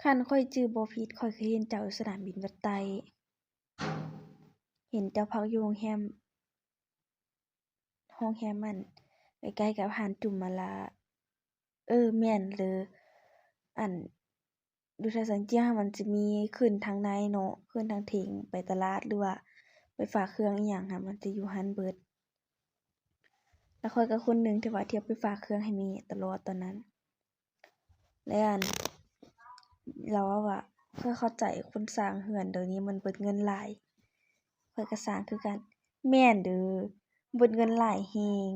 ຄັນຂ້ອຍຈື່ບໍ່ຜິດ ຂ້ອຍເຄີຍເຫັນເຈົ້າຢູ່ສະໜາມບິນວັດໃຕ້ ເຫັນເຈົ້າພັກຢູ່ໂຮງແຮມ ໂຮງແຮມອັນໃກ້ໆກັບຮ້ານຈຸມມະລາ. ເອີ ແມ່ນເລີ ອັນ ຢູ່ທ່າສານຈຽງຫັ້ນມັນຈະມີຂຶ້ນທາງໃນເນາະ ຂຶ້ນທາງເທິງໄປຕະຫຼາດ ຫຼືວ່າໄປຝາກເຄື່ອງອີ່ຫຍັງຫັ້ນ ມັນຈະຢູ່ຫັ້ນເບິດ. ແລ້ວຂ້ອຍກໍຄົນໜຶ່ງທີ່ວ່າທຽວໄປຝາກເຄື່ອງໃຫ້ແມ່ຕະຫຼອດຕອນນັ້ນ ແລະ ອັນ ລາວເວົ້າວ່າ ຂ້ອຍເຂົ້າໃຈຄົນສ້າງເຮືອນດຽວນີ້ມັນເບິດເງິນຫຼາຍ ຂ້ອຍກໍສ້າງຄືກັນ. ແມ່ນເດີ ເບິດເງິນຫຼາຍແຮງ.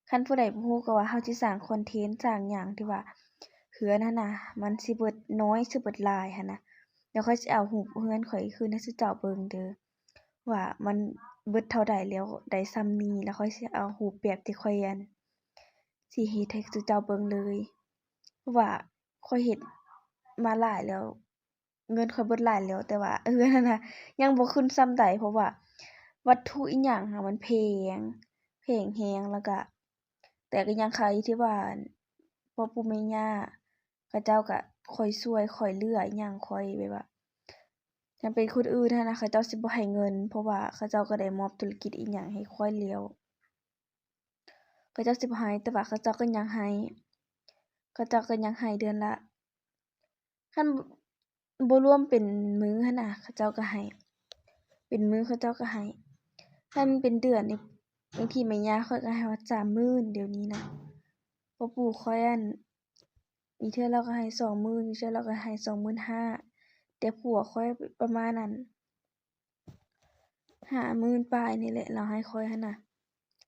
ຄັນຜູ້ໃດບໍ່ຮູ້ກໍວ່າເຮົາຊິສ້າງຄອນເທັນ ສ້າງຫຍັງທີ່ວ່າເຮືອນຫັ້ນນະ ມັນຊິເບິດນ້ອຍ ຊິເບິດຫຼາຍຫັ້ນນະ. ແລ້ວຂ້ອຍຊິເອົາຮູບເຮືອນຂ້ອຍຄືນໃຫ້ສູ່ເຈົ້າເບິ່ງເດີ ວ່າມັນເບິດເທົ່າໃດແລ້ວ ໄດ້ຊ່ຳນີ້ ແລ້ວຂ້ອຍຊິເອົາຮູບແບບທີ່ຂ້ອຍ ອັນ ຊິເຮັດໃຫ້ສູ່ເຈົ້າເບິ່ງເລີຍ ເພາະວ່າຂ້ອຍເຮັດມາຫຼາຍແລ້ວ ເງິນຂ້ອຍເບິດຫຼາຍແລ້ວ ແຕ່ວ່າເຮືອນຫັ້ນນະຍັງບໍ່ຂຶ້ນຊ່ຳໃດ ເພາະວ່າວັດຖຸອີ່ຫຍັງຫັ້ນມັນແພງ ແພງແຮງ ແລ້ວກະ ແຕ່ກໍຍັງຄາທີ່ວ່າພໍ່ປູ່ແມ່ຍ່າເຂົາເຈົ້າກໍຄອຍຊ່ວຍ ຄອຍເຫຼືອອີ່ຫຍັງ ຄອຍແບບວ່າ ຄັນເປັນຄົນອື່ນຫັ້ນນະ ເຂົາເຈົ້າຊິບໍ່ໃຫ້ເງິນ ເພາະວ່າເຂົາເຈົ້າກໍໄດ້ມອບທຸລະກິດອີ່ຫຍັງໃຫ້ຂ້ອຍແລ້ວ ເຂົາເຈົ້າຊິບໍ່ໃຫ້ ແຕ່ວ່າເຂົາເຈົ້າກໍຍັງໃຫ້ ເຂົາເຈົ້າກໍຍັງໃຫ້ເດືອນລະ ຄັນບໍ່ລວມເປັນມື້ຫັ້ນນະ ເຂົາເຈົ້າກໍໃຫ້ ເປັນມື້ເຂົາເຈົ້າກໍໃຫ້ ຄັນເປັນເດືອນນີ້ ບາງທີແມ່ຍ່າຂ້ອຍກໍໃຫ້ຮອດສາມໝື່ນ ດຽວນີ້ນະ. ພໍ່ປູ່ຂ້ອຍ ອັນ ມີເທື່ອລາວກໍໃຫ້ສອງໝື່ນ ມີເທື່ອລາວກໍໃຫ້ສອງໝື່ນຫ້າ ແຕ່ຜົວຂ້ອຍປະມານ ອັນ ຫ້າໝື່ນປາຍນີ້ແຫຼະ ລາວໃຫ້ຂ້ອຍຫັ້ນນະ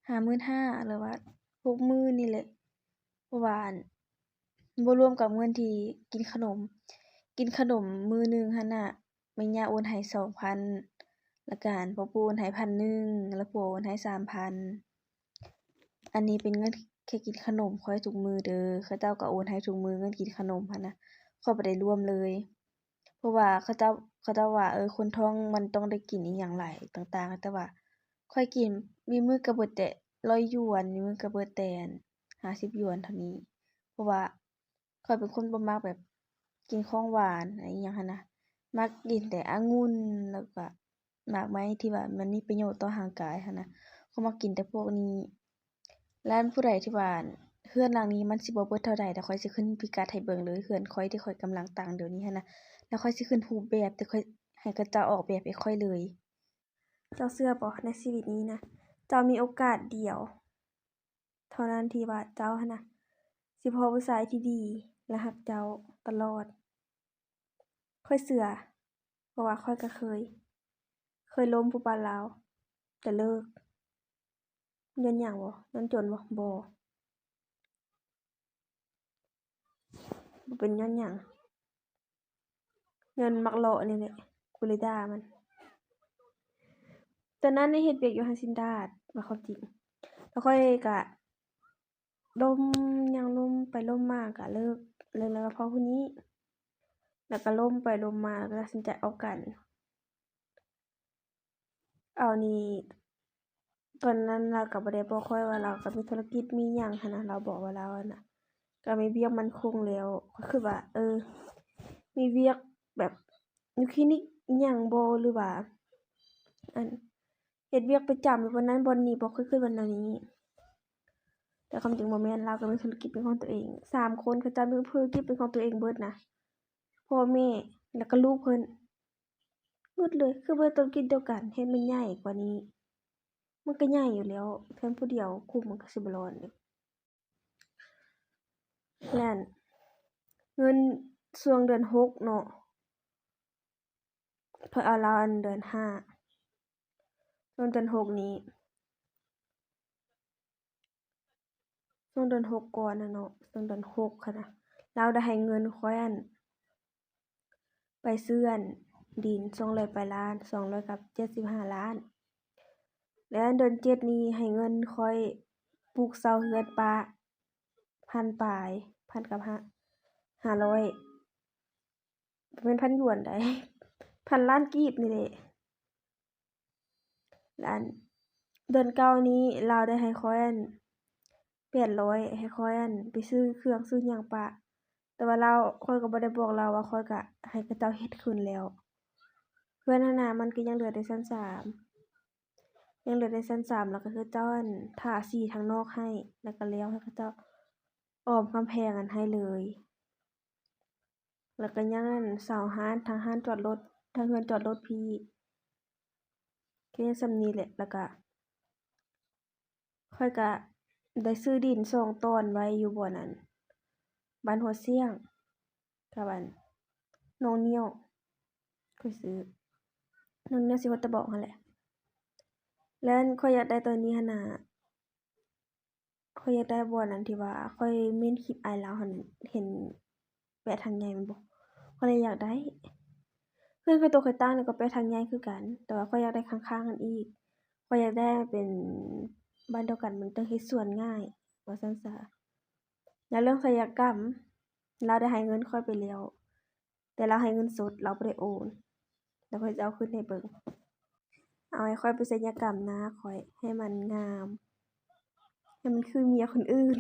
ຫ້າໝື່ນຫ້າ ຫຼືວ່າຫົກໝື່ນນີ້ແຫຼະ ເພາະວ່າ ອັນ ບໍ່ລວມກັບເງິນທີ່ກິນຂະໜົມ ກິນຂະໜົມມື້ໜຶ່ງຫັ້ນນະ ແມ່ຍ່າໂອນໃຫ້ສອງພັນ ແລ້ວກະ ອັນ ພໍ່ປູ່ໂອນໃຫ້ພັນໜຶ່ງ ແລ້ວຜົວໂອນໃຫ້ສາມພັນ. ອັນນີ້ເປັນເງິນແຄ່ກິນຂະໜົມຂ້ອຍທຸກມື້ເດີ ເຂົາເຈົ້າກໍໂອນໃຫ້ທຸກມື້ ເງິນກິນຂະໜົມຫັ້ນນະ ຂ້ອຍບໍ່ໄດ້ລວມເລີຍ ເພາະວ່າເຂົາເຈົ້າ ເຂົາເຈົ້າວ່າ ເອີ ຄົນທ້ອງມັນຕ້ອງໄດ້ກິນອີ່ຫຍັງຫຼາຍຕ່າງໆ ແຕ່ວ່າຂ້ອຍກິນ ມີມື້ກໍເບິດແຕ່ຮ້ອຍຢວນ ມີມື້ກໍເບິດແຕ່ ອັນ ຫ້າສິບຢວນເທົ່ານີ້ ເພາະວ່າຂ້ອຍເປັນຄົນບໍ່ມັກແບບກິນຂອງຫວານອີ່ຫຍັງຫັ້ນນະ ມັກກິນແຕ່ອະງຸ່ນ ແລ້ວກະ ໝາກໄມ້ທີ່ວ່າມັນມີປະໂຫຍດຕໍ່ຮ່າງກາຍຫັ້ນນະ ຂ້ອຍມັກກິນແຕ່ພວກນີ້. ແລະ ອັນຜູ້ໃດທີ່ວ່າ ເຮືອນຫຼັງນີ້ມັນຊິບໍ່ເບິດເທົ່າໃດ ດຽວຂ້ອຍຊິຂຶ້ນພິກັດໃຫ້ເບິ່ງເລີຍ ເຮືອນຂ້ອຍທີ່ຂ້ອຍກຳລັງຕັ້ງດຽວນີ້ຫັ້ນນະ ແລ້ວຂ້ອຍຊິຂຶ້ນຮູບແບບທີ່ຂ້ອຍ ໃຫ້ເຂົາເຈົ້າອອກແບບໃຫ້ຂ້ອຍເລີຍ. ເຈົ້າເຊື່ອບໍ່ ໃນຊີວິດນີ້ນະ ເຈົ້າມີໂອກາດດຽວ ເທົ່ານັ້ນທີ່ວ່າເຈົ້າຫັ້ນນະ ຊິພໍ້ຜູ້ຊາຍທີ່ດີ ແລະ ຮັກເຈົ້າຕະຫຼອດ. ຂ້ອຍເຊື່ອ ເພາະວ່າຂ້ອຍກໍເຄີຍ ເຄີຍລົມຜູ້ບ່າວລາວ ແຕ່ເລີກ. ຍ້ອນຫຍັງບໍ? ຍ້ອນຈົນບໍ? ບໍ່ ບໍ່ເປັນຍ້ອນຫຍັງ. ຍ້ອນມັກເລາະນີ້ແຫຼະ ກູເລດາມັນ. ຕອນນັ້ນໄດ້ເຮັດວຽກຢູ່ຮ້ານຊິນດາດ ວ່າຄວາມຈິງ ແລ້ວຂ້ອຍກະລົມ ຍັງລົມໄປລົມມາກະເລີກ ເລີກແລ້ວກໍພໍ້ຜູ້ນີ້ ແລ້ວກໍລົມໄປລົມມາ ແລ້ວກໍຕັດສິນໃຈອອກກັນ. ເອົານີ້ ຕອນນັ້ນລາວກໍບໍ່ໄດ້ບອກຂ້ອຍວ່າລາວກໍມີທຸລະກິດມີຫຍັງຫັ້ນນະ ລາວບອກວ່າລາວຫັ້ນນະ ກໍມີວຽກໝັ້ນຄົງແລ້ວ. ຂ້ອຍຄິດວ່າ ເອີ ມີວຽກແບບຢູ່ຄລີນິກອີ່ຫຍັງບໍ ຫຼືວ່າ ອັນ ເຮັດວຽກປະຈຳຢູ່ບ່ອນນັ້ນບ່ອນນີ້ບໍ ຂ້ອຍຄິດວ່າແນວນີ້. ແຕ່ຄວາມຈິງບໍ່ແມ່ນ ລາວກໍມີທຸລະກິດເປັນຂອງຕົວເອງ ສາມຄົນເຂົາເຈົ້າມີທຸລະກິດເປັນຂອງຕົວເອງເບິດນະ ພໍ່ແມ່ ແລ້ວກໍລູກເພິ່ນ ໝົດເລີຍ. ຄືບໍ່ເຮັດທຸລະກິດດຽວກັນ ເຮັດມັນໃຫຍ່ກວ່ານີ້ ມັນກໍໃຫຍ່ຢູ່ແລ້ວ ເພິ່ນຜູ້ດຽວຄຸມມັນກໍຊິບໍ່ລອດເດ. ແລ້ວເງິນຊ່ວງເດືອນຫົກເນາະ ເພິ່ນເອົາລາວອັນເດືອນຫ້າ ຊ່ວງເດືອນຫົກນີ້ ຊ່ວງເດືອນຫົກກ່ອນນະເນາະ ຊ່ວງເດືອນຫົກຫັ້ນນະ ລາວໄດ້ໃຫ້ເງິນຂ້ອຍອັນ ໄປຊື້ອັນດິນສອງຮ້ອຍປາຍລ້ານ ສອງຮ້ອຍກັບເຈັດສິບຫ້າລ້ານ ແລ້ວເດືອນເຈັດນີ້ໃຫ້ເງິນຂ້ອຍປູກເສົາເຮືອນປ້າ ພັນປາຍ ພັນກັບຫ້າ ຫ້າຮ້ອຍ ບໍ່ແມ່ນພັນຢວນໃດ ພັນລ້ານກີບນີ້ແຫຼະ. ແລະ ອັນເດືອນເກົ້ານີ້ລາວໄດ້ໃຫ້ຂ້ອຍອັນແປດຮ້ອຍ ໃຫ້ຂ້ອຍອັນໄປຊື້ເຄື່ອງຊື້ຫຍັງປະ ແຕ່ວ່າລາວ ຂ້ອຍກໍບໍ່ໄດ້ບອກລາວວ່າຂ້ອຍກໍໃຫ້ເຂົາເຈົ້າເຮັດຄືນແລ້ວ. ເຮືອນຫັ້ນນະ ມັນກໍຍັງເຫຼືອແຕ່ຊັ້ນສາມ ຍັງເຫຼືອແຕ່ຊັ້ນສາມ ແລ້ວກໍເຂົາເຈົ້າ ອັນ ທາສີທາງນອກໃຫ້ ແລ້ວກໍແລ້ວ ໃຫ້ເຂົາເຈົ້າອ້ອມກຳແພງ ອັນ ໃຫ້ເລີຍ. ແລ້ວກໍຍັງ ອັນ ເສົາຮ້ານ ທາງຮ້ານຈອດລົດ ທາງເຮືອນຈອດລົດພີ້ ແຄ່ສ່ຳນີ້ແຫຼະ. ແລ້ວກໍ ຂ້ອຍກະໄດ້ຊື້ດິນສອງຕອນໄວ້ຢູ່ບ່ອນ ອັນ ບ້ານຫົວຊ້ຽງ ກັບ ອັນ ໜອງນຽວ ຂ້ອຍຊື້ ໜອງນຽວ ຊິຮອດຕາບອກຫັ້ນແຫຼະ. ແລ້ວ ອັນ ຂ້ອຍຢາກໄດ້ຕອນນີ້ຫັ້ນນະ ຂ້ອຍຢາກໄດ້ບ່ອນ ອັນ ທີ່ວ່າຂ້ອຍເມັ້ນຄລິບອ້າຍລາວຫັ້ນ ເຫັນແປະຖັງໃຫຍ່ແມ່ນບໍ່? ຂ້ອຍເລີຍຢາກໄດ້. ເຮືອນຂ້ອຍໂຕຂ້ອຍຕັ້ງນີ້ກໍແປະຖັງໃຫຍ່ຄືກັນ ແຕ່ວ່າຂ້ອຍຢາກໄດ້ຂ້າງໆ ຫັ້ນອີກ. ຂ້ອຍຢາກໄດ້ເປັນບ້ານດຽວກັນ ມັນຈັ່ງເຮັດສວນງ່າຍ ວ່າຊັ້ນຊະ. ແລ້ວເລື່ອງໄສຍະກຳ ລາວໄດ້ໃຫ້ເງິນຂ້ອຍໄປແລ້ວ ແຕ່ລາວໃຫ້ເງິນສົດ ລາວບໍ່ໄດ້ໂອນ. ແລ້ວຂ້ອຍຈະເອົາຂຶ້ນໃຫ້ເບິ່ງ. ເອົາໃຫ້ຂ້ອຍໄປໄສຍະກຳໜ້າຂ້ອຍ ໃຫ້ມັນງາມ ໃຫ້ມັນຄືເມຍຄົນອື່ນ.